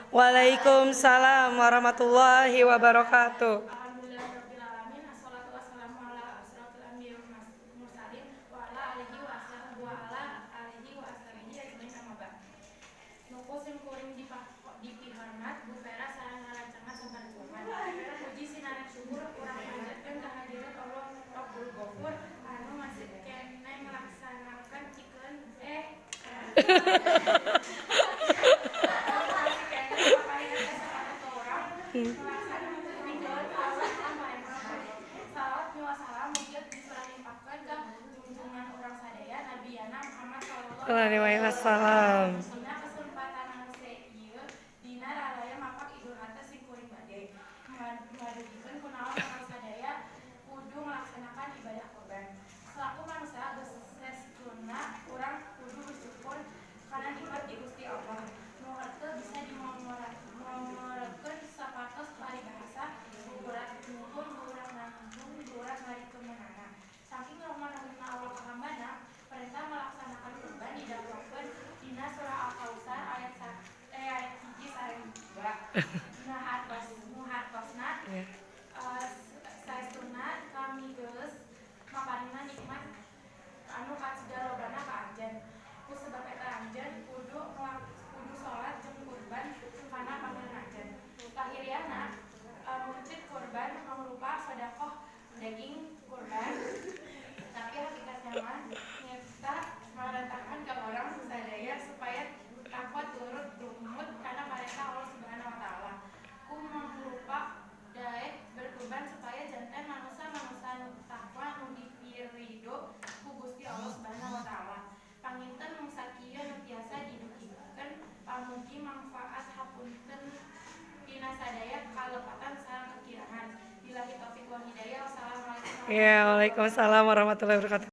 Waalaikumsalam warahmatullahi wabarakatuh. Alhamdulillahirabbil alamin, assalatu wassalamu ala asyrafil anbiya wal mursalin wa ala alihi wa ashabihi wa ala alihi wa ashabihi ajmain, amma ba'd. Nu ku sim kuring dipihormat Bu Vera sareng rerencangan saperjuangan. Puji sinareng syukur urang panjatkeun kahadirat Allah Rabbul Ghafur anu masih keneh ngalaksanakeun cikeun masih keneh maparinan kesempatan ka urang ngalaksanakeun pikeun pelaksanaan parentah. Salawat miwah salam mugia dicurahlimpahkeun ka junjungan urang sadaya, Nabiyana Muhammad sallallahu Alaihi wasallam. Dina kesempatan anu ieu, dina raraya mapak Idul Adha, sim kuring bade ngadugikeun kunaon urang sadaya kudu ngalaksanakan ibadah kurban. Selaku manusia geus saestuna urang kudu bersyukur kana nikmat ti Gusti Allah nu henteu bisa dimomorekeun, sapertos paribahasa buburat nyuhun, buburat nanggung, buburat marikeunana. Saking rohman rahimna Allah ka hambana, perintah melaksanakan kurban didawuhkeun dina surah Al-Kautsar ayat 1 sareng 2. Nu hartosna saestuna kami geus maparinan nikmat anu kacida lobana ka anjeun. Ku sebab eta anjeun kudu salat jeung kurban kana Pangeran anjeun. Lahiriahna meuncit kurban mangrupa sedekah daging kurban, tapi hakikatna mah nyaeta marentahan ka urang sadaya supaya takwa turut tumut kana parentah Allah Subhanahu wa Taala. Ku mangrupa daek berkurban supaya janten manusa-manusa nu takwa nu dipirido ku Gusti Allah Subhanahu wa Taala. Panginten mung sakieu nu tiasa didugikeun, pamugi mangfaat. Hapunten tina sadaya kalepatan sareng kekirangan. Billahi taufik wal hidayah. Wassalamualaikum. Ya, waalaikumsalam warahmatullahi wabarakatuh.